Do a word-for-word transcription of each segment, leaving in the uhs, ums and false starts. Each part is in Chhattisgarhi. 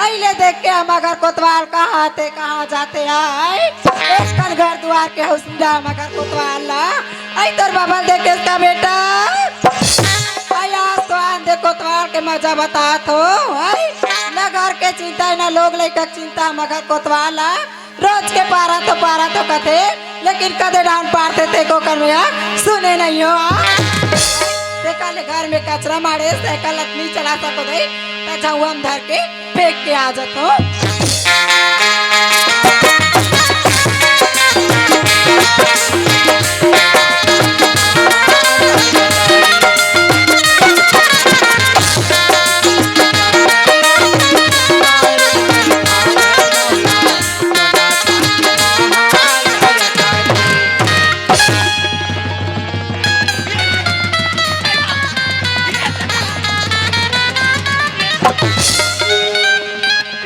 अइले देख के हम अगर कोतवाल कहाँ आते, कहाँ जाते आय। एक कन घर दुआर के हौसला हम अगर कोतवाल ला। अई तोर बबल देख के उसका बेटा। अई आज तो आन दे कोतवाल के मजा बतात हो। अई ना घर के चिंता, ना लोग लइका के चिंता, मगर कोतवाल ला। रोज के पारा तो पारा तो कथे, लेकिन कदे डांट पारथे तेको कर में आ, सुने नहीं हो आ। तेका ले घर में कचरा माड़े, साइकिल अतनी चला सको दे, त झउआ में धर के फेंक के आ जात हो।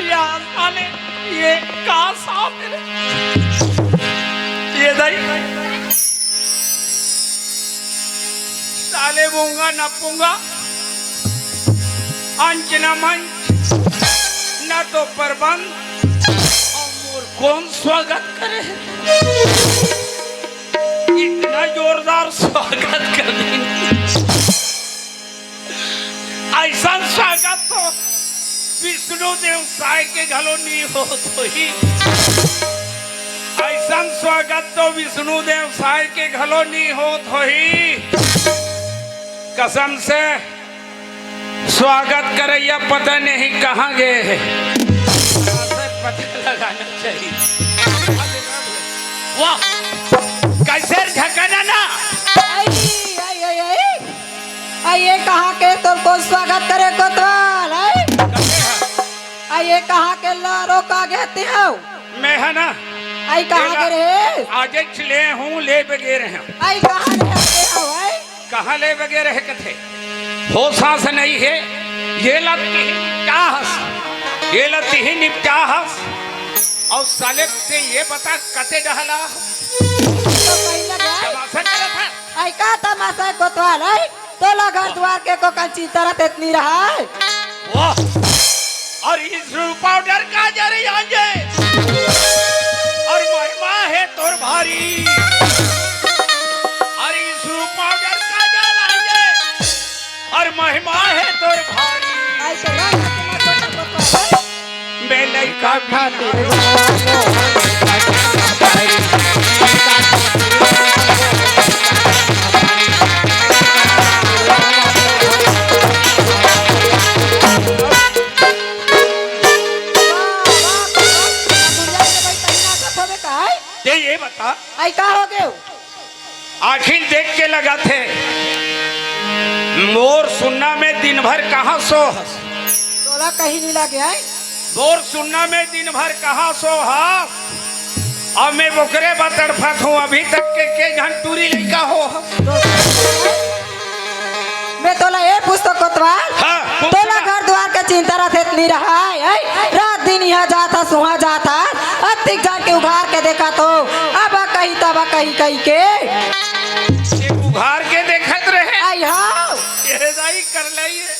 यार साले, ये का सांप है रे? ये दाई, साले मूंगा न पूंगा, अंच न मंच, न तो प्रबंध, अउ मोर कोन स्वागत करे? इतना जोरदार स्वागत कर देनी। अइसन स्वागत तो विष्णु देव साय के घलो नी होत होही। अइसन स्वागत तो विष्णु देव साय के घलो नी होत होही। कसम से स्वागत करइया पता नहीं कहाँ गे हे। पता लगाना चाहिए। वाह, कइसे ढकना ना? आई, आई, आई, आई। आ ये कहाँ के तोर कोन स्वागत करे कोतवाल, आई? आ ये कहाँ के लारो का गहते हो? मैं है ना, आई कहाँ एला के रे? आजेच ले हूँ, ले बगेर हैं। आई कहाँ ले आते हो, आई? कहाँ ले बगेर है कथे? होश हास नहीं है, ये ला तिही निपटा हस, ये ला तिही निपटा हस। अउ साले से ये बता कते डहला? तो कहीं लगा? तमाशा करत है। आई का तमाशा कोतवाल, आई? तोला घर दुआर के कोकन चिंता रहत एतनी रहय। वाह! अउ ईसरू पाउडर काजर आंजे, अउ महिमा हे तोर भारी। अउ ईसरू पाउडर काजर आंजे, अउ महिमा हे तोर भारी। आई तो ना, ना, ना, ना, ना, ना, ना। मैं लइका खातिर ते ये बता, आई का हो गयो? आखिर देख के लगथे, मोर सुन्ना में दिन भर कहाँ सो हस? तोला कहीं नहीं लगे, आय? मोर सुन्ना में दिन भर कहाँ सो हस? अब मैं ओकरे बर तड़फत हूँ, अभी तक के, के झन टूरी लइका हो हस? मैं तोला ये पूछतो कोतवाल, हाँ, पूछ तोला ना। घर दुआर के चिंता रहत एतनी रहय, आय? रात दिन इहाँ जात हस, उहाँ जात हस, अतिक जान के उघार के देखत हो, अब कही तब कही कही के। ये उघार के देखत रहे। आई हाँ। ये दाई कर लई रे।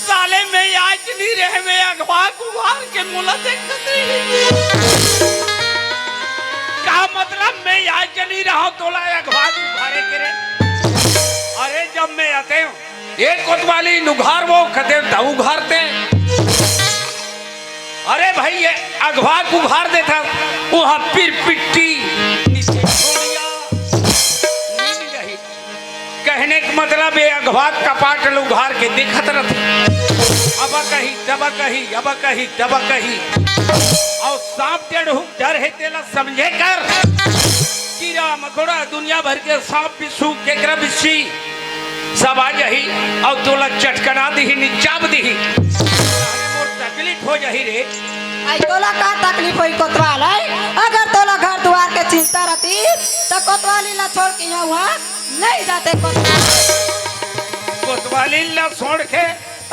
साले मैं आज नहीं रहे, मैं अगवा उघार के मोला देखत रही। का मतलब मैं आज नहीं रहा तोला अगवा उघारे के रे? अरे जब मैं आते हूँ, ये कोतवाली नुघार वो कते त उघारते। अरे भाई, ये अगवा उघार देथा, वो पिर पिट्टी, नीचे छोड़िया, नींद रही। कहने का मतलब ये अगवा कपाट ल उघार के देखत रहत। अब कही, तब कही, अब कही, तब कही। अउ सांप डेढ़ हुक डर हे तेला समझे कर। कीरा मकोड़ा दुनिया भर के सांप बिच्छू केकरा बिच्छी सब आ जाही अउ तोला चटकना दिही, निचाप दिही। मोर तकलीफ हो जाही रे। आई तोला का तकलीफ होई कोतवाल, आई? अगर तोला घर दुआर के चिंता रहती त कोतवाली ला छोड़ के यहाँ वहाँ नहीं जाते कोतवाल। कोतवाली ला छोड़ के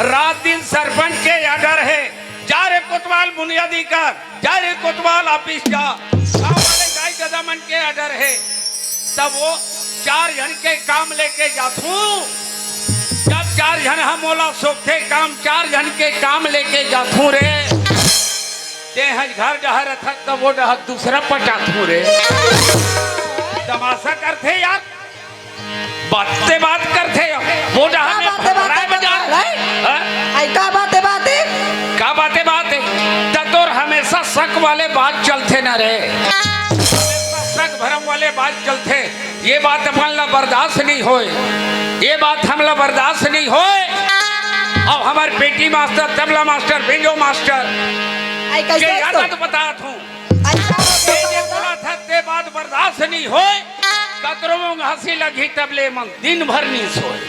रात दिन सरपंच के आर्डर हे, जा रे कोतवाल बुनियादी कर, जा रे कोतवाल ऑफिस जा, गाँव वाले दाई ददा मन के आर्डर हे। तब वो चार झन के काम लेके जाथू। जब चार झन ह मोला सोखथे काम, चार झन के काम लेके जाथूं रे। तें ह घर डहर रथस त वो डहर दूसरा पटाथूं रे। तमाशा करथे यार, बाते बात करथे। वो डहर का में बाते बात भड़ाए करथे बजा। हैं? हैं? आई का बाते बाते? का बाते बात? त तोर हमेशा शक वाले बात चलथे न रे, शक भरम वाले बात चलथे। ये बात अपन ला बर्दाश्त नहीं होय, ये बात हमला बर्दाश्त नहीं होय। अब हमर पेटी मास्टर, तबला मास्टर, बेंजो मास्टर, आई कैसे ये तो? आदत बतात हूँ। अच्छा, ये जे बोला था, ते बात बर्दाश्त नहीं होय। कतरो में घासी लगी तबले मन दिन भर नहीं सोय।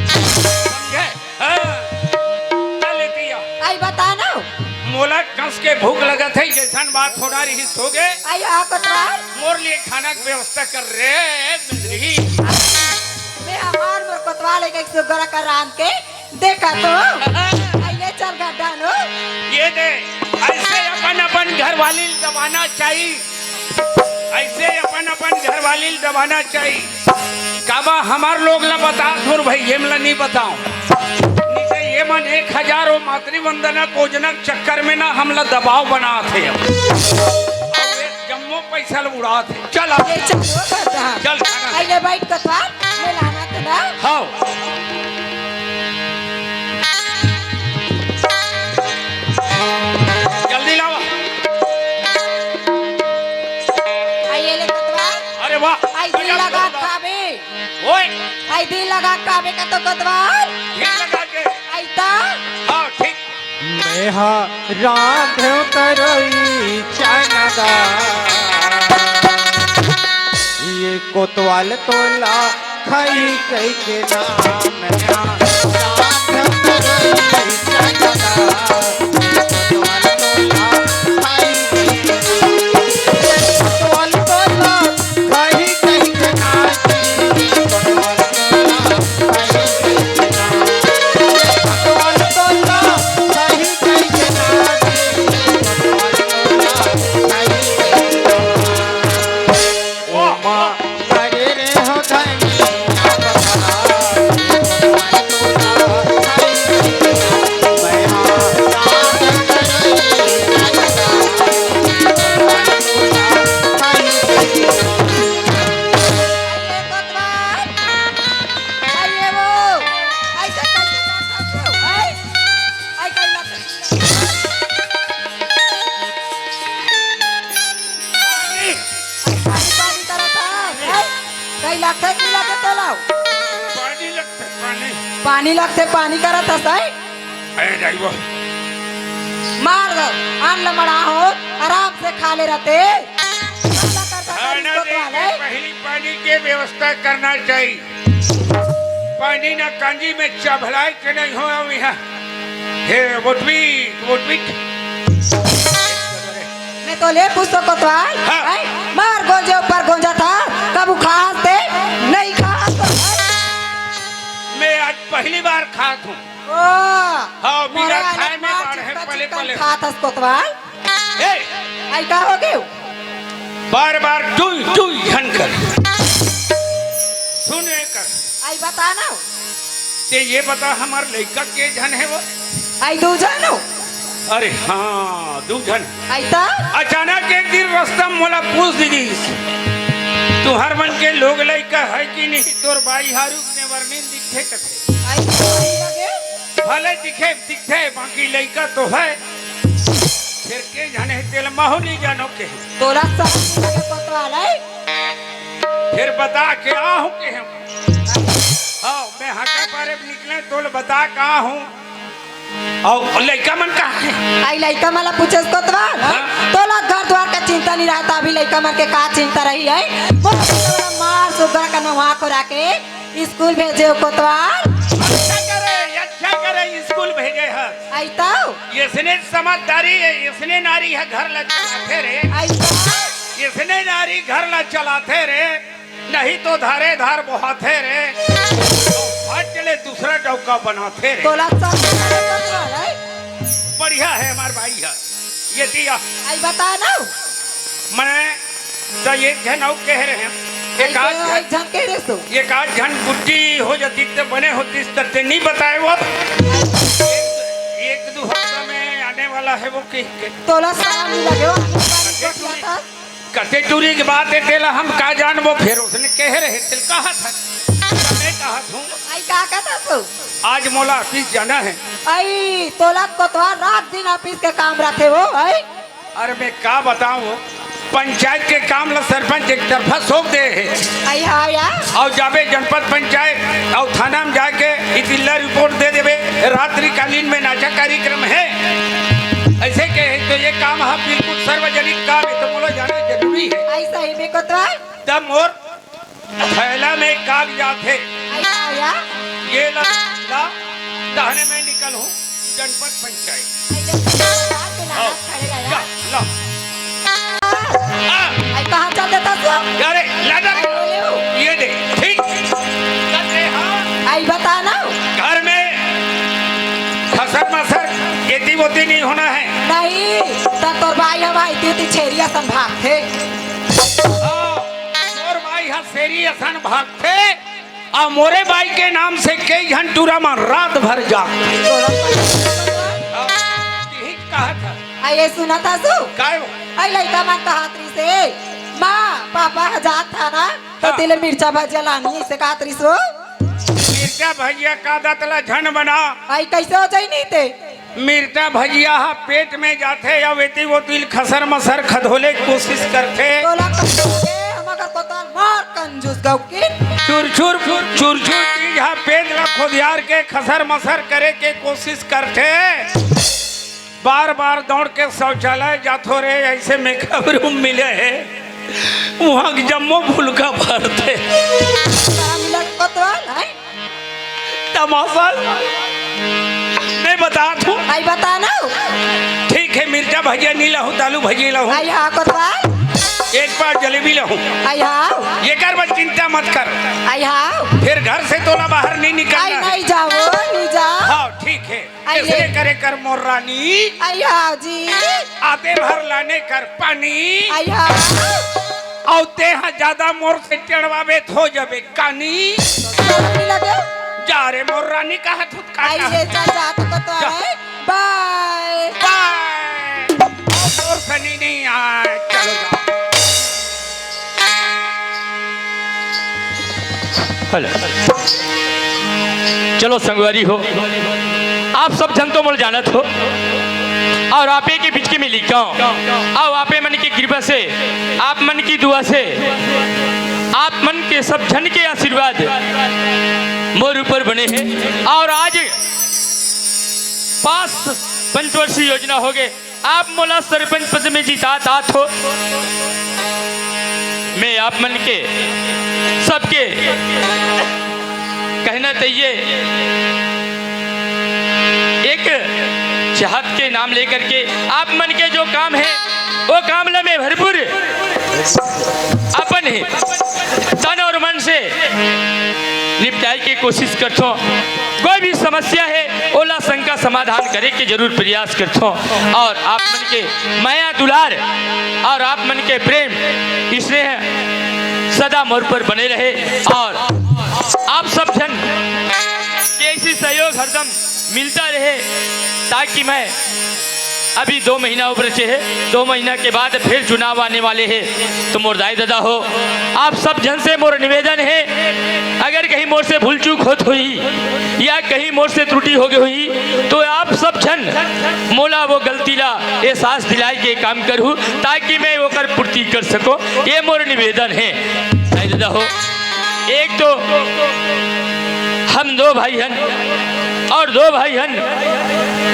समझे? हाँ। चल दिया। आई बता ना। मोला कस के भूख लगत है, जैसन बात थोड़ा रही सो गए। आई आ कोतवाल। मोर लिए खाना के व्यवस्था कर रे बिजली। मैं हमार मोर कोतवाल एक, एक सुगरा कर राम के देखा तो। आई ले चल गड्ढा नो। ये दे, ऐसे अपन अपन घर वाली दबाना चाहिए। ऐसे अपन अपन घर वाली दबाना चाहिए। काबा हमार लोग ला बता, थोर भाई, ये मला नहीं बताओ। नहीं तो ये मन एक हजार वो मातृ वंदना कोजना के चक्कर में ना हमला दबाव बनात हे। अब ये जम्मो पैसा ला उड़ात हे। चल अब। ये चल, वो कर रहा। चल खाना। आई ले बैठ कोतवाल, मैं लाना तो ना। हाँ। जल्दी लावा। आई ये ले कोतवाल। अरे वाह। आई दिल लगा खाबे। ओए। आई दिल लगा खाबे का तो कोतवाल। दिल लगा के। आई ता। हाँ, ठीक। मैं हा रांधेव तरई चना दाल। ये कोतवाल तोला खाई कई के नाम। मैं हा रांधेव तरई चना दाल। कोतवाल तोला खाई कई के नाम। कोतवाल तोला अरे कोतवाल, अरे वो, ऐसे कैसे कर सकते हो, हैं? आई कहीं ना कहीं। पानी, पानी, पानी तरह था, हैं? कहीं लगता है कि लगे तो लाओ। पानी लगता है, पानी। पानी लगते, पानी करत हस, हैं? ए, जाइबो। मार दो, अन्न मड़ा हो, आराम से खा ले रहते। अल्लाह करता खाना कोतवाल दे के है। पहली पानी के व्यवस्था करना चाहिए। पानी ना कांजी में चभलाए के नहीं हो, हम यहाँ। हे, वोटवी, वोटवी। मैं तो ले पूछतो कोतवाल, हाँ। हैं? मार गोंजे ऊपर गोंजा था, कब खाते, नहीं खाते। मैं आज पहली बार खात हूँ। ओ, हाँ, बिना मोरे खाए में मार बाढ़ है, चिकन पले, चिकन पले। खात हस कोतवाल। ए! आई का हो गयो? बार बार टुई टुई झन कर। सुन एकर। आई बता ना। ते ये बता हमार लइका के झन हे वो? आई दू झन हो। अरे हाँ, दू झन। आई ता? अचानक एक दिन रस्ता मोला पूछ दीजिस, तुहर मन के लोग लइका है कि नहीं? तोर बाई हरू ने वर्णिन दिखे कथे। आई तो आई लगे। भले दिखे, दिखथे, बाकी लइका तो है। फेर के झन हे तेला महू नहीं जानो के। तोला सब लगे कोतवाल है। फेर बता के आहूँ के हम। हाँ, मैं हाका पारे निकले तोला बता के आहूँ। अउ लइका मन कहाँ हे? आई लइका मन ला पूछेस कोतवाल, हाँ? हाँ? तोला घर द्वार का चिंता नहीं रहता, अभी लइका मन के का चिंता रही है? वो मार सुग्घर का नवा को राके स्कूल भेजे हो कोतवाल। अच्छा करे, अच्छा करे, स्कूल भेजे ह। आई तो। इसने समझदारी है, इसने नारी है घर ला चलाथे रे। आई तो। इसने नारी घर ला चलाथे रे, नहीं तो धारे धार बोहाथे रे। फट ले दूसरा डौका बनाथे रे। तोला सब कोतवाल है। बढ़िया है हमार भाई है। ये दिया। आई बता ना। मैं तो ये झन अउ कह रहे हैं। एक आध झन, एक झन के रे सो। एक आध झन बुद्धि हो जाती त बने होतिस, त ते नहीं बताए वो। एक, एक दो हफ्ता में आने वाला है वो कह के। तोला शरम नहीं लगे वो? कते टूरी के बात है, तेला हम का जानबो? फिर उसने कह रहे, तेल कहा था, मैं कहा था। आई का कहत हस? आज मोला ऑफिस जाना है। आई तोला कोतवाल रात दिन ऑफिस के काम रखे वो, आई? अरे मैं का बताऊं, पंचायत के काम ला सरपंच एक तरफा सौंप दे हे। आई हाँ या। और जाबे जनपद पंचायत और थाना में जाके इतिल्ला रिपोर्ट दे देबे, रात्रिकालीन में नाचा कार्यक्रम है, ऐसे कहे तो ये काम है बिल्कुल सार्वजनिक काम है, तो मोला जाना जरूरी है। ऐसा ही में कोतवाल। तब मोर थैला में कागजात है। आया, आया। ये ला, ला, दाहने में निकल हूँ, जनपद पंचायत। आया, आया, आया, आओ, खड़े रह, जा, ला। आ। आई कहाँ चल देता तू? अरे, ला जा। अरे, ले लो। ये दे, ठीक। चल रहे, हाँ। आई बता ना। घर में खसर मसर, एती वोती नहीं होना है। नहीं, त तोर भाई हम आई ती, ती छेरिया संभाग थे। हाँ, मोर भाई हा शेरी असन भागथे, अउ मोरे बाई के नाम से कई झन टूरा मन रात भर जाग। तोरा पता हे? हाँ, यही कहा था। आ, ये सुना था सु? काय हो? आई लइका मन कहत रहिसे, माँ, पापा ह जात था ना, तो हाँ। तेले मिर्चा भजिया लानी, इसे कहत रहिसो। मिर्चा भजिया का दतला झन बना। आई कैसे हो जाई नहीं ते? मिर्चा भजिया हा पेट में जाथे, अउ एती वोती ल खसर मसर खदोले के कोशिश करथे। तोला कंजूस के, हम अगर पता मार कंजूस गौकिन। चुरचुर, चुरचुर चीज हा पेट ला खोदियार के खसर मसर करे के कोशिश करथे। बार बार दौड़ के शौचालय जाथो रे, ऐसे मेकअप रूम मिले हे, उहाँ के जम्मो फुलका भरथे। सारा मिला के कोतवाल है। तमाशा। मैं बतात हूँ। आई बता ना। ठीक है, मिर्चा भजिया नहीं लाहूँ, त आलू भजिया लाहूँ। आई हाँ कोतवाल। एक पाव जलेबी लाहूँ। आई हाँ। एकर बर चिंता मत कर। आई हाँ। फिर घर से तोला बाहर नहीं निकलना आई है। नहीं जाओ, नहीं जा। हाँ, ठीक है। आई ऐसे ले। करे कर मोर रानी। आई हाँ जी। आते भर लाने कर पानी। आई हाँ। अउ ते हा ज्यादा मोर से टेढ़वाबे त हो जाबे कानी। शरम नहीं लगे? जा रे मोर रानी, कहा थू का आई कहा? ये जा, जा तो, तो जा। है। बाय। बाय। अब मोर सनी नहीं आए, चलो जाओ। हेलो। चलो संगवारी हो, आप सब झन तो मोला जानत हो, अउ आपे के बीच के में लिखा हूँ, अउ आपे मन की कृपा से, आप मन की दुआ से, आप मन के सब झन के आशीर्वाद मोर ऊपर बने हे। अउ आज पास पंचवर्षीय योजना हो गए, आप मोला सरपंच पद में जितात हो। मैं आप मन के सबके कहना चाहिए, एक चाहत के नाम लेकर के आप मन के जो काम है, वो काम ला मैं भरपूर अपन ही तन और मन से निपटाए के कोशिश करथों। कोई भी समस्या है, ओला शंका समाधान करे के जरूर प्रयास करथों। अउ आप मन के मया दुलार अउ आप मन के प्रेम स्नेह सदा मोर पर बने रहे अउ आप सब झन के ऐसी सहयोग हरदम मिलता रहे, ताकि मैं अभी दो महीना उबर चे हे, दो महीना के बाद फिर चुनाव आने वाले हे। तो मोर दाई ददा हो, आप सब झन से मोर निवेदन हे, अगर कहीं मोर से भूल चूक होत होही या कहीं मोर से त्रुटि हो गई होही, तो आप सब झन मोला वो गलती ला एहसास दिलाए के काम करहू, ताकि मैं ओकर पूर्ति कर सको। ये मोर निवेदन हे। दाई ददा हो, एक तो हम दो भाई हन अउ दो भाई हन,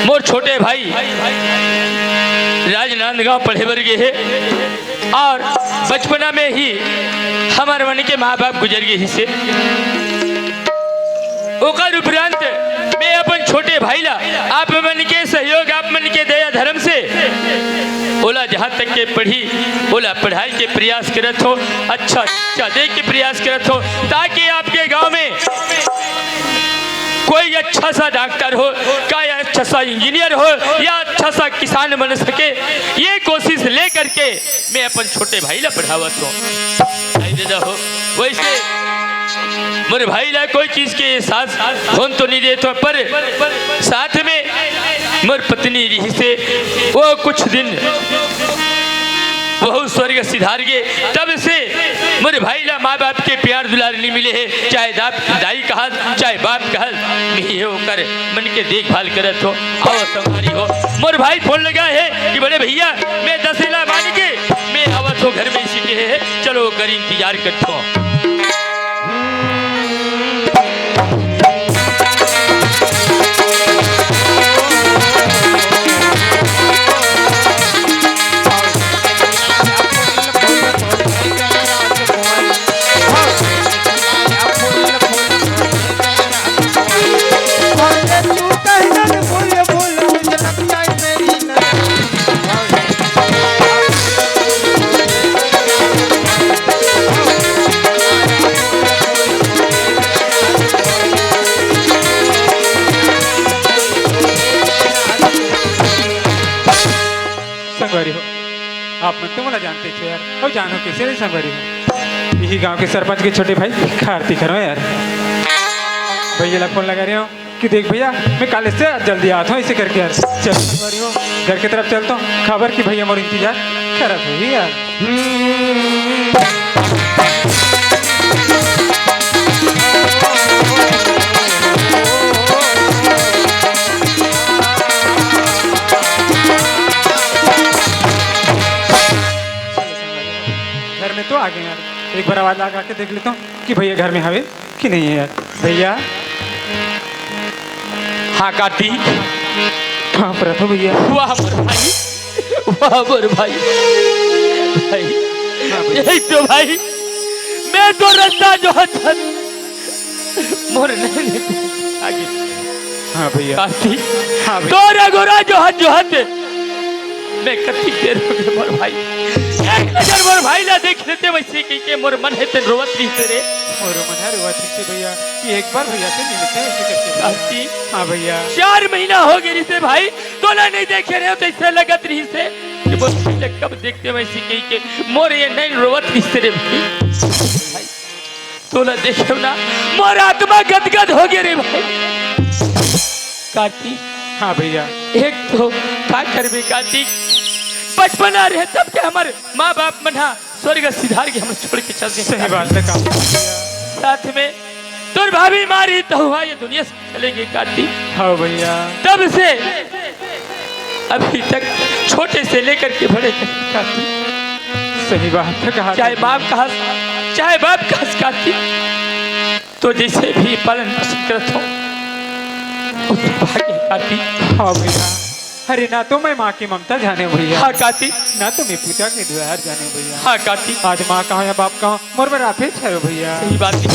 मोर छोटे भाई राजनांदगांव पढ़े बर गे हे अउ बचपना में ही हमर मन के माँ बाप गुजर गे हिसे। ओकर उपरांत मैं अपन छोटे भाई ला आप मन के सहयोग, आप मन के दया धर्म से ओला जहाँ तक के पढ़ी, ओला पढ़ाई के प्रयास करत हो, अच्छा शिक्षा दे के प्रयास करत हो, ताकि आपके गांव में कोई अच्छा सा डॉक्टर हो, कोई अच्छा सा इंजीनियर हो या अच्छा सा किसान बन सके, ये कोशिश ले करके मैं अपन छोटे भाई ला पढ़ावत हूँ। भाई दे दो। वैसे मोर भाई ला कोई चीज के एहसास होन तो नहीं देत हो, पर साथ में मोर पत्नी रहिसे, वो कुछ दिन वहू स्वर्ग सिधार गे, तब से मोर भाई ला माँ बाप के प्यार दुलार नहीं मिले हे, चाहे दाप-, दाई कहस, चाहे बाप कहस, मैं ये ओकर मन के देखभाल करत हो। आओ संगवारी हो, मोर भाई फोन लगा है कि बड़े भैया, मैं दशहरा मान के मैं आवत हो घर में, इसी के है, चलो ओकर इंतजार करत हो। संगवारी हो, आप मन तो मोला जानते छो यार, अउ जानो कैसे नहीं संगवारी हो, यही गांव के सरपंच के छोटे भाई कार्तिक हरव यार। भैया ला फोन लगा रहे हो कि देख भैया, मैं कॉलेज से जल्दी आता हूँ, ऐसे करके यार चल संगवारी हो, घर की तरफ चलता हूँ, खबर कि भैया मोर इंतजार करत होही यार। घर में तो आ गए यार, एक बार आवाज लगा के देख लेता हूँ कि भैया घर में हवे कि नहीं है यार। भैया। हाँ कार्तिक। कहाँ पर था भैया? वाह मोर भाई, वाह मोर भाई। भाई, हाँ भैया। यही तो भाई, मैं तो रास्ता जो हत मोर नहीं आगे। हाँ भैया। कार्तिक। हाँ भैया। तोर अगोरा जो हत, जो हत। मैं कति देर हो गए मोर भाई, एक नजर मोर भाई ला देख लेते, वैसे कहि के मोर मन हे तेन रोवत रहिसे रे। मोर मन हे रोवत रहिसे भैया, कि एक बार भैया से मिलते, ऐसे करके भैया। कार्तिक। हाँ भैया। चार महीना हो गए रहिसे भाई, तोला नहीं देखे रहे हो तो ऐसे लगत रहिसे कि मोर भाई ला कब देखते, वैसे कहि के मोर ये नैन रोवत रहिसे रे भाई। भाई, तोला देखे ना, मोर आत्मा गदगद हो गए रे भाई। कार्तिक। हाँ भैया। एक तो का करबे कार्तिक, बचपना रहे तब के हमर माँ बाप मन हा स्वर्ग सिधार के हमर छोड़ के चल दे। सही बात है। साथ में तोर भाभी माँ रही तो हुआ ये दुनिया से चले गए कार्तिक। हाँ भैया। तब से अभी तक छोटे से लेकर के बड़े तक कार्तिक। सही बात है, कहा चाहे माँ कहस, चाहे बाप कहस कार्तिक, तो जैसे भी पालन पोषण करत हो, उतना भाग्य है कार्तिक। हाँ भैया। अरे ना तो मैं माँ की ममता जाने भैया। हाँ कार्तिक। ना तो मैं पिता के दुलार जाने भैया। हाँ कार्तिक। आज माँ कहाँ या बाप कहाँ, मोर बर आप ही ठहरो भैया। सही बात है।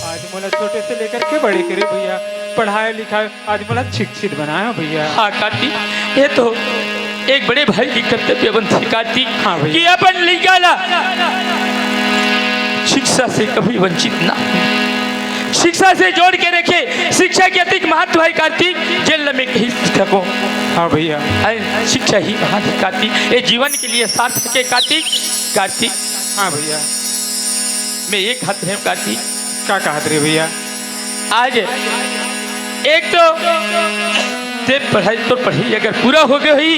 आज मोला छोटे से लेकर के बड़े करे भैया, पढ़ाए लिखाए, आज मोला शिक्षित बनाए भैया। हाँ कार्तिक, ये तो एक बड़े भाई की कर्तव्य बनथे कार्तिक। हाँ भैया। कि अपन लइका ला शिक्षा से कभी वंचित ना, शिक्षा से जोड़ के रखे। शिक्षा के अतिक महत्व है कार्तिक, जेन ल मैं कही सकूं। हाँ भैया। अरे, शिक्षा ही महान है कार्तिक, ये जीवन के लिए सार्थक है कार्तिक। कार्तिक। हाँ भैया। मैं एक हाथ में हूँ कार्तिक। का कहत रहे भैया? आज एक तो ते पढ़ाई, तोर पढ़ाई अगर पूरा हो गए होही,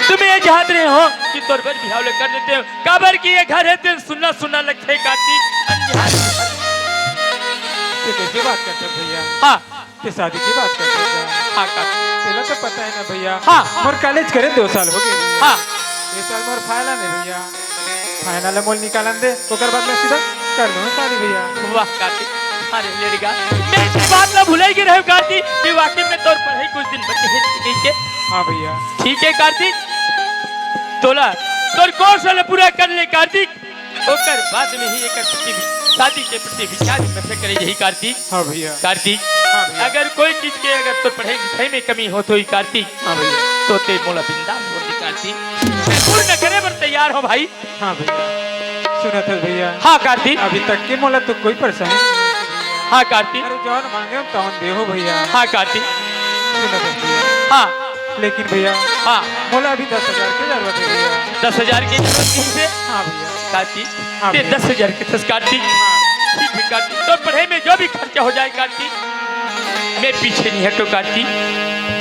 तो मैं ये चाहत रहे हो कि तोर बर बिहाव ले कर देते हो। काबर कि ये घर है, तेन सुन्ना सुन्ना लगथे कार्तिक। ते कैसे बात करते भैया? हाँ। ते शादी की बात करते भैया? हाँ कार्तिक। तेला तो पता है ना भैया। हाँ। मोर कॉलेज करे दो साल हो गए भैया। हाँ। ये साल मोर final है भैया। Final मोल निकालन दे, ओकर बाद मैं सीधा कर लूँ शादी भैया। वाह कार्तिक, अरे लड़का, मैं इस बात ला भुलाई के रहे कार्तिक कि वाकई में तोर पढ़ाई कुछ दिन बचे है, ठीक है? हाँ भैया। ठीक है कार्तिक, तोला तोर course ला पूरा कर ले कार्तिक, ओकर बाद में ही एकर प्रति, शादी के प्रति विचार विमर्श करे यही कार्तिक। हाँ भैया। कार्तिक, हाँ भैया। अगर कोई चीज के अगर तोर पढ़ाई लिखाई में कमी होत होही कार्तिक, हाँ भैया। तो ते मोला बिंदास बोल दे कार्तिक, मैं पूर्ण करे बर तैयार हूँ भाई। हाँ भैया, सुनत हस भैया? हाँ कार्तिक। अभी तक के मोला तो कोई परेशानी नहीं है भैया। हाँ कार्तिक। अरे जौन मांगे हो तौन देहूँ भैया। हाँ कार्तिक। सुनत हस भैया? हाँ। लेकिन भैया, हाँ। मोला अभी दस हजार के जरूरत हे भैया। दस हजार के जरूरत हे? हाँ भैया। कार्तिक, हाँ ते भैया। दस हजार के थस कार्तिक। हाँ। ठीक हे कार्तिक, तोर पढ़ई में जो भी खर्चा हो जाए कार्तिक, मैं पीछे नहीं हटों कार्तिक।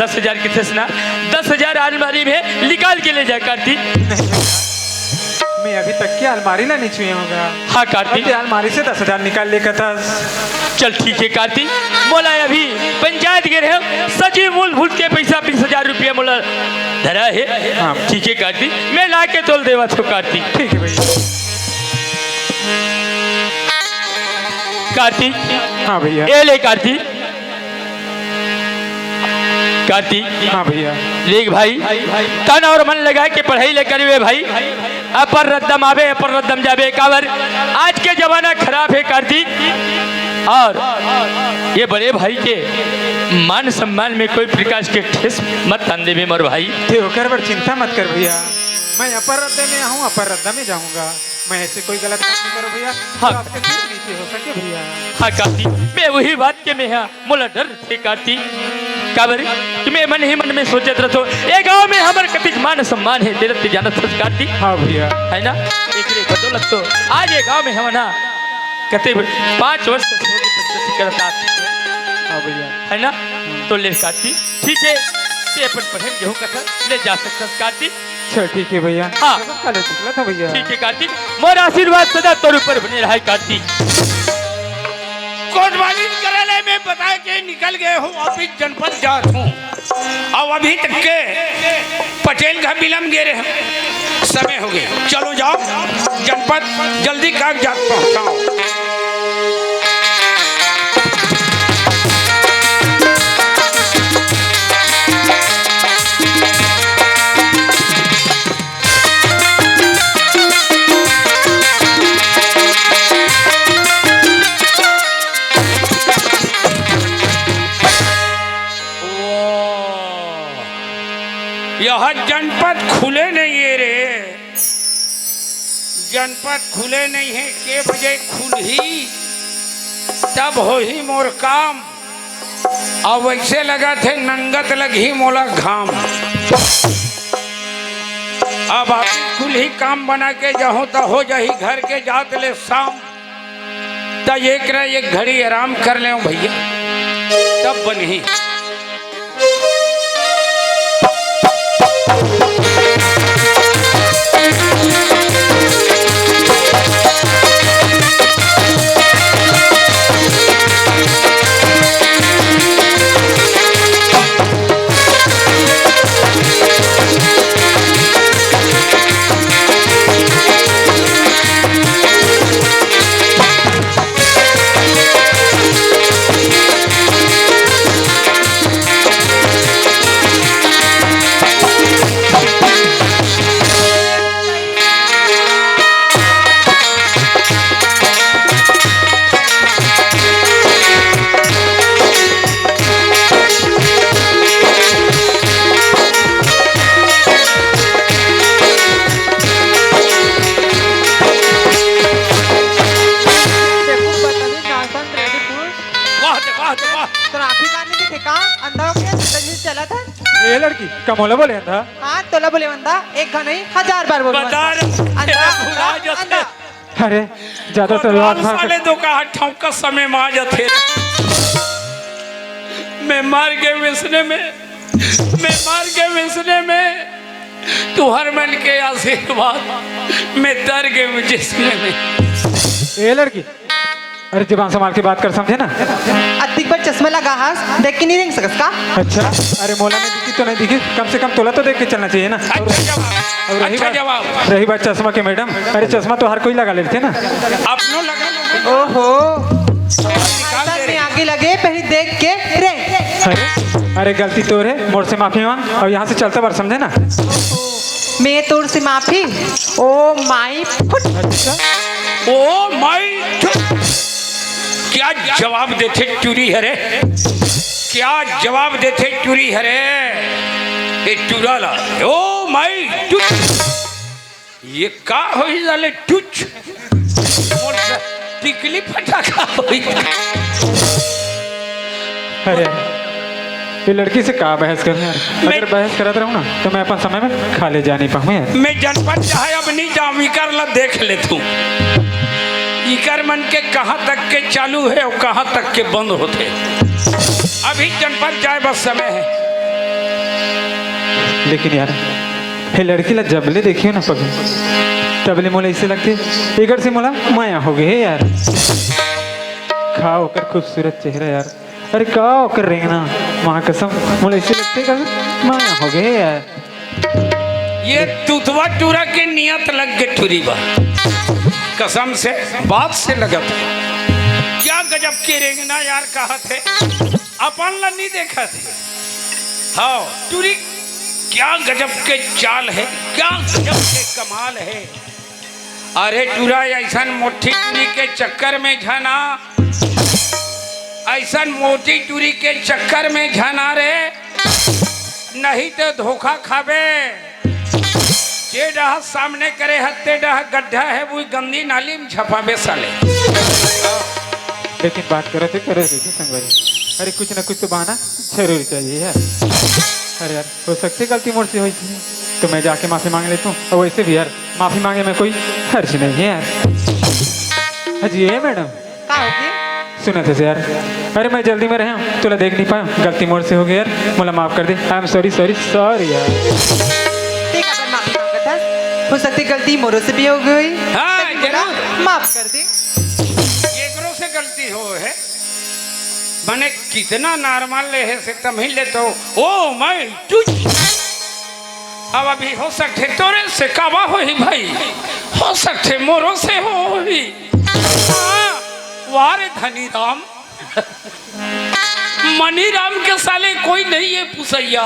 दस हजार के थस ना, दस हजार अलमारी में निकाल के ले जाए कार्तिक। नहीं भैया, मैं अभी तक के अलमारी ला नहीं छुए हँव गा। हाँ कार्तिक। ते अलमारी से दस हजार निकाल ले कथस। चल ठीक हे कार्तिक, मोला अभी पंचायत गे रहेंव, सचिव मूल भूत के पैसा बीस हजार रुपया मोला धरा हे। हाँ। ठीक हे कार्तिक, मैं ला के तोला देवत हँव कार्तिक। ठीक हे भैया। कार्तिक। हाँ भैया। ए ले कार्तिक। कार्तिक। हाँ भैया। देख भाई, तन अउ मन लगा के पढ़ई ले करबे भाई, अपर रद्दम आबे, अपर रद्दम जाबे। काबर आज के जमाना खराब हे कार्तिक, अउ ये बड़े भाई के मान सम्मान में कोई प्रकार के ठेस मत आन देबे मोर भाई। ते ओकर बर चिंता मत कर भैया, मैं अपर रद्दा में आहूँ, अपर रद्दा में जाहूँ गा। मैं ऐसे कोई गलत काम नहीं करूँ भैया, हाँ। जो आपके दूर नहीं हो सके भैया। हाँ कार्तिक, मैं वही बात के में हा, मोला डर हे कार्तिक, काबर कि मैं मन ही मन में सोचत रथों, ए गाँव में हमर कतिक मान सम्मान हे, तेला ते जानत हस कार्तिक। हाँ भैया। हे ना? एकरे बदौलत तो आज ए गाँव में हमन हा कते पाँच वर्ष से सोने पंचायती करत आत। हाँ भैया। हे ना? तो ले कार्तिक, ठीक हे, ते अपन पढ़ई में जेहू कथस, ले जा सकथस कार्तिक। अच्छा, ठीक हे भैया। हाँ। नमस्कार, निकलत हँव भैया। ठीक हे कार्तिक, मोर आशीर्वाद सदा तोर ऊपर बने रहय कार्तिक। कोतवाली करे ले मैं बता के निकल गे हँव, ऑफिस जनपद जात हँव। अउ अभी तक के पटेल घर बिलम गे रहेंव, समय हो गे। चलो जाओ जनपद, जल्दी कागजात पहुँचाओ। ओ, यह जनपद खुले नहीं हे रे, जनपद खुले नहीं हे। के बजे खुलही तब होही मोर काम। अब वैसे लगत हे नंगत लगही मोला घाम। अब आप कुल ही काम बना के जाहूँ त हो जाही घर के जात ले शाम। त एक रा एक घड़ी आराम कर लेव भैया, तब बनही। देखो, पता नहीं, नासन रेडी फूल। वाह रे, वाह रे, वाह। ट्रैफिक आने की ठिकान, अंधा हो गया, जिंदगी चला था। ए लड़की, का मोला बोले अंधा? हाँ, तोला बोले अंधा, एक घा नहीं, हजार बार बोलो बता अंधा। रे, अंधा, भुला अंधा, जाते। अंधा। अरे, ज्यादा तो भगवान बात ना कर। साले तो कहा ठाउँ का समय में आ जाते। मैं मर गए वैसने में, मैं मर गए वैसने में, तुहर मन के आशीर्वाद, मैं तर गए हूँ जिसने में। ए लड़की, अरे, जबान संभाल के बात कर, समझे ना? अतिक बार चश्मा लगा हस, देख के नहीं रेंग सकस का? अच्छा, अरे, मोला नहीं दिखी तो नहीं दिखी, कम से कम तोला तो देख के चलना चाहिए ना। अच्छा जवाब, अउ रही अच्छा बात, जवाब। रही बात चश्मा के मैडम, अरे, चश्मा तो हर कोई लगा लेथे ना। अपनो लगा लो। ओहो, निकाल दे में रे। आगे लगे, पहले देख के रे। अरे, अरे, गलती तोर हे, मोर से माफी मांग अउ यहाँ से चलता बार, समझे ना? मैं तोर से माफी? ओ माई फुट। अच्छा। ओ माई फुट। क्या जवाब देथे टूरी हरे? क्या जवाब देथे टूरी हरे? ए टूरा ला। ओ माई फुट। ये का होई साले टुच? मोर टिकली फटाका होई। अरे, ये लड़की से का बहस करूं यार? मैं अगर बहस करत रहूं ना, तो मैं अपन समय में खा ले जा नहीं पाऊं यार। मैं जनपद चाहे अब नहीं जाऊं, इकर ला देख लेथूं। इकर मन के कहां तक के चालू हे अउ कहां तक के बंद होथे। अभी जनपद जाए बस समय हे। लेकिन यार, ये लड़की ला जब ले देखियो ना पगली, तब ले मोला ऐसे लगथे, इकर से मोला माया हो गई हे यार। का ओकर खूबसूरत चेहरा यार, अरे का ओकर रेंगना, माँ कसम, मोला ऐसे लगथे का माया हो गई यार। ये तुतवा टूरा के नियत लग के टूरी बा। कसम से, बात से लगत हे। क्या गजब के रेंगना यार, कहाथे अपन ला नहीं देखथे। हाँ टूरी, क्या गजब के चाल हे, क्या गजब के कमाल हे। अरे टूरा, ऐसन मोटी टूरी के चक्कर में झना, ऐसन मोटी टूरी के चक्कर में झना रे, नहीं तो धोखा खाबे। जे डहा सामने करे हत्ते डहा गड्ढा हे, वो गंदी नाली में झपाबे साले। लेकिन बात करत हे, करत हे संगवारी। अरे कुछ ना कुछ तो बहाना जरूर चाहिए यार। अरे यार, हो सकथे गलती मोर से होइस हे, तो मैं जाके माफी मांग लेथों। अउ वैसे भी यार, माफी मांगे में कोई हर्ज नहीं हे यार। हाँ जी, ए मैडम। का होगे? सुनत हस यार, अरे मैं जल्दी में रहेंव, तोला देख नहीं पाएंव, गलती मोर से होगे यार, मोला माफ कर दे। I am sorry, sorry, sorry यार। ते काबर माफी मांगत हस? हो सकथे गलती मोरो से भी हो गई होही। हाँ, जरूर। माफ कर दे। एकरो से गलती होहे। माने कितना normal ले हे से तमही ले तो, ओ मैं तुझ। अब अभी हो सकथे तोरे से कावा होही भाई, हो सकथे मोरो से होही। हाँ, वाह रे धनी राम। मनी राम के साले कोई नहीं हे पुसैया।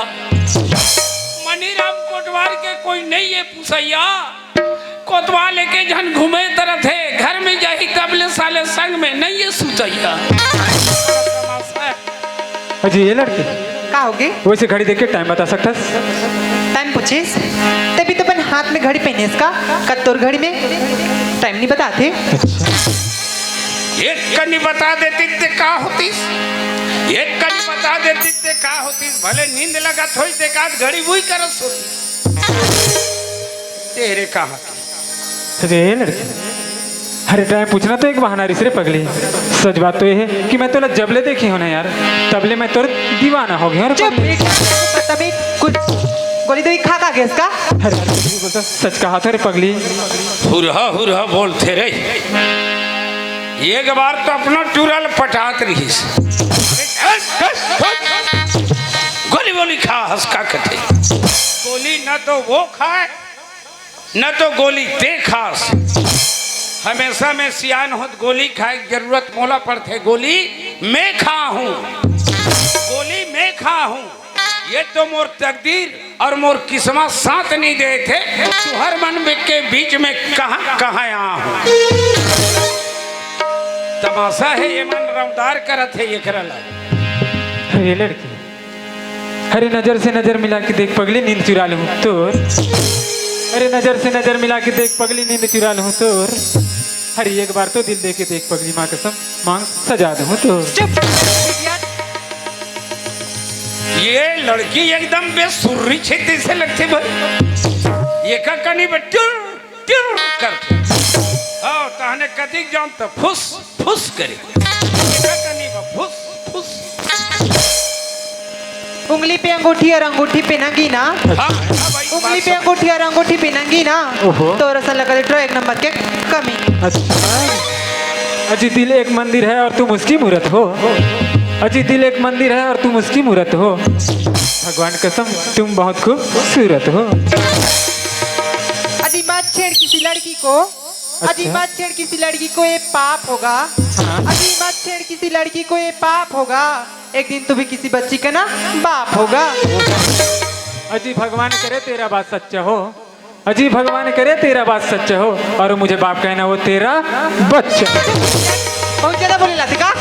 मनी राम कोटवार के कोई नहीं हे पुसैया। कोतवाल एके झन घूमे तरत हे, घर में जाही तब ले साले संग में नहीं हे सुतैया। अजी, ये लड़की का होगे? वैसे घड़ी देख के टाइम बता सकथस? टाइम पूछिस? तभी तो अपन हाथ में घड़ी पहने इसका, कत्तोर घड़ी में टाइम नहीं बताते। अच्छा। एक कनी बता देती ते का होतीस, एक कनी बता देती ते का होतीस, भले नींद लगत होई ते का घड़ी वही करत होती। तेरे कहा अरे लड़की, अरे टाइम पूछना तो एक बहाना रिस रे पगली। सच बात तो ये है कि मैं तोला जब ले देखी हूँ ना यार, तब ले मैं तोर दीवाना हो गया हूँ रे चुप, पगली। एक बात बता बे, कुछ गोली तो खा खा गया इसका। अरे कुछ भी बोलता, सच कहा था रे पगली। हुरहा हुरहा बोलते रे। एक बार तो अपना टूरा ल पटात रहिस। गोली वोली खा हंस का कथे। गोली न तो वो खाए, न तो गोली ते खास। हमेशा में सियान होत गोली खाए के जरूरत मोला पड़थे। गोली मैं खा हूँ, गोली मैं खा हूँ। ये तो मोर तकदीर और मोर किस्मत साथ नहीं देथे। तुहर मन में के बीच में कहाँ कहाँ आ हूँ। तमाशा है ये मन रौदार करत है ये करला। अरे लड़की, अरे नजर से नजर मिला के देख पगली नींद चुरा लूँ तोर। अरे नजर से नजर मिला के देख पगली नींद चुरा लूँ तोर। अरे एक बार तो दिल दे के देख पगली माँ कसम मांग सजा दूँ तोर। चुप। ये लड़की एकदम बेसुर्री छे तैसे लगथे भाई। ये का कनी बे टुर टुर करथे। हाँ, तहने कतिक जान त फुस फुस करे। ये का कनी बे फुस फुस। उंगली पे अंगूठी और अंगूठी पे नगीना। हाँ, हाँ भाई, उंगली पे अंगूठी और अंगूठी पे नगीना। ओहो। तो रसन लगा दे एक नंबर के कमी। अच्छा। अजी दिल एक मंदिर है और तुम उसकी मूरत हो। अजी दिल एक मंदिर है और तुम उसकी मूरत हो। भगवान कसम तुम बहुत खूबसूरत हो। अजी मत छेड़ किसी लड़की को। अजी अच्छा। मत छेड़ किसी लड़की को, ये पाप होगा। हाँ। अजी मत छेड़ किसी लड़की को, ये पाप होगा। एक दिन तू भी किसी बच्ची का ना बाप होगा। अजी भगवान करे तेरा बात सच्चा हो। अजी भगवान करे तेरा बात सच्चा हो और मुझे बाप कहना वो तेरा बच्चा। बहुत ज्यादा बोले लाते का?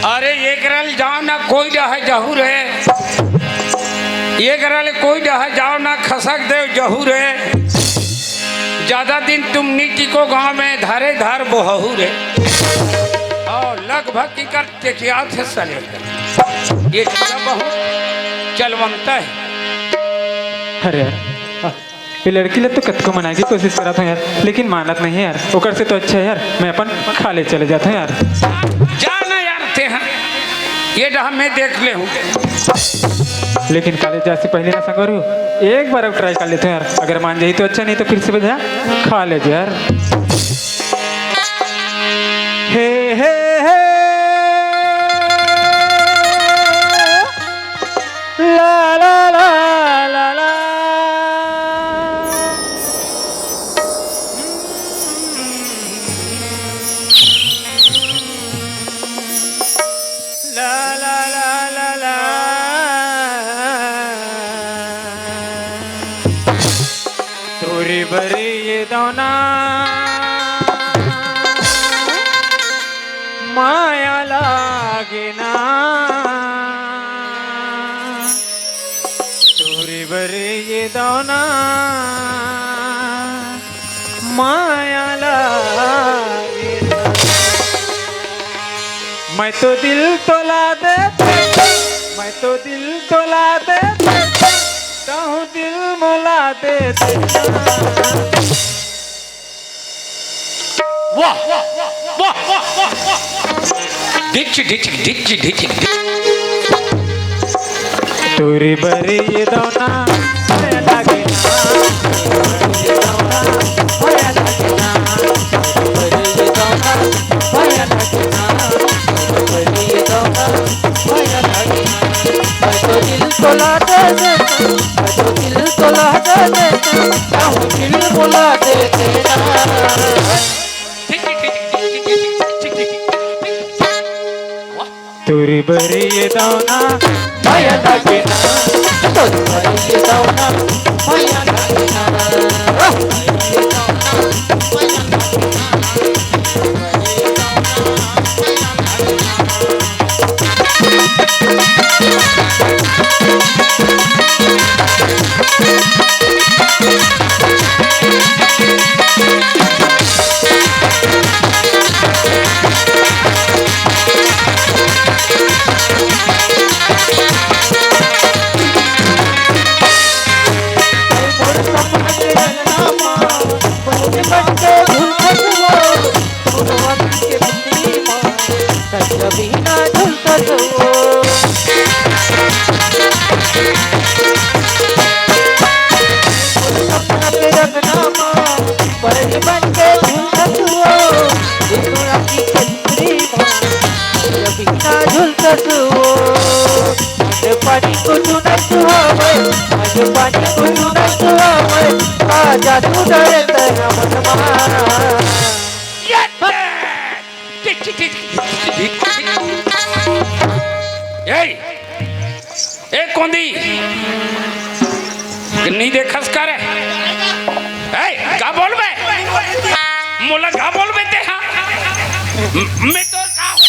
अरे एक रल जाओ ना कोई डहा जहूर है, एक रल कोई डहा जाओ ना खसक देव जहूर है। ज्यादा दिन तुम नी टिको गांव में धारे धार बोहू रे। और लगभग की कर टेकिया थे सले। ये थोड़ा बहुत चलवंता है। अरे यार, ये लड़की ला तो कतको मनाए के कोशिश करत हूँ यार, लेकिन मानत नहीं है यार। ओकर से तो अच्छा है यार, मैं अपन खा ले चले जाता हूँ यार। जा ना यार, ते हैं, ये डहा मैं देख ले हूँ। लेकिन कॉलेज जाए से पहले ना संगवारी हो, एक बार अब ट्राई कर लेते हैं यार। अगर मान जाई तो अच्छा, नहीं तो फिर से बजा खा ले यार। हे हे हे। ला ला ला ला ला। ला ला ला ला ला। तोरे बर ये दौना माया लागे ना। तोरे बर ये दौना माया लागे ना। मैं तो दिल तोला देते, मैं तो दिल तोला देते, तहूँ दिल मोला दे देना। वाह, वाह, वाह, वाह, वाह। Ditch, ditch, ditch, ditch, ditch. तोरे बर ये दौना माया लागे ना। ठीक, ठीक, ठीक, ठीक। वाह। तोरे बर ये दौना माया लागे ना, तोरे बर ये दौना माया लागे ना। पानी कुछ नहीं सुहावे, आज पानी कुछ नहीं सुहावे, आजा तू डरे तेरा मनवा। ये दे। ए, ए कोंदी, नहीं देखस करे। ए, का बोलबे? मोला का बोलबे ते, हाँ? म-, मैं तोर का हूँ?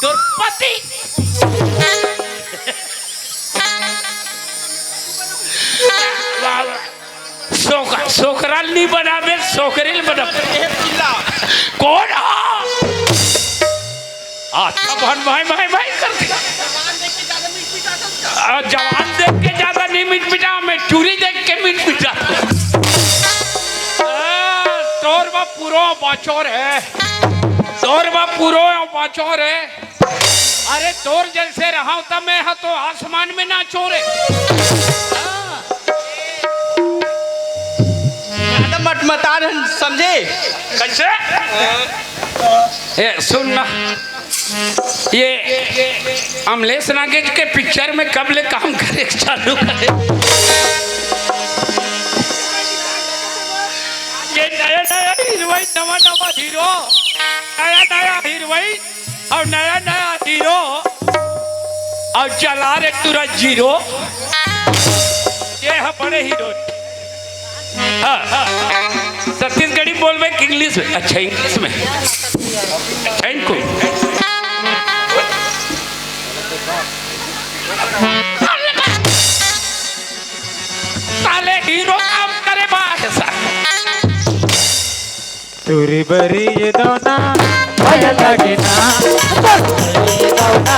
तोर पति। वाह, वाह। सोक-, सोकरा ल नी बनाबे, सोकरी ल बनाबे। कोन हा? अच्छा, बहन भाई, भाई, भाई करथे। आ, जवान देख के ज्यादा नहीं मिट मिटा, मैं चूरी देख के मिट मिटा। आ, तोर बा पूरो बाचो रे। तोर बा पूरो बाचो रे। अरे, तोर जैसे रहा होता, मैं हा तो आसमान में नाचो रे। हाँ। ज्यादा मटमटा रहे, समझे? कैसे? ए, सुन ना, ये अमलेश नागेश के पिक्चर में कब ले काम करे चालू करे? ये नया नया हीरोइन, नवा नवा हीरो, नया नया हीरोइन, अउ नया नया हीरो, अउ चला रे टूरा जीरो। ये ह बड़े हीरो। हाँ, हाँ। छत्तीसगढ़ी बोलबे कि इंग्लिश में? अच्छा, इंग्लिश में। अच्छा, इनको। साले हीरो काम करे बा है सर। तोरे बर ये दौना माया लागे ना, तोरे बर ये दौना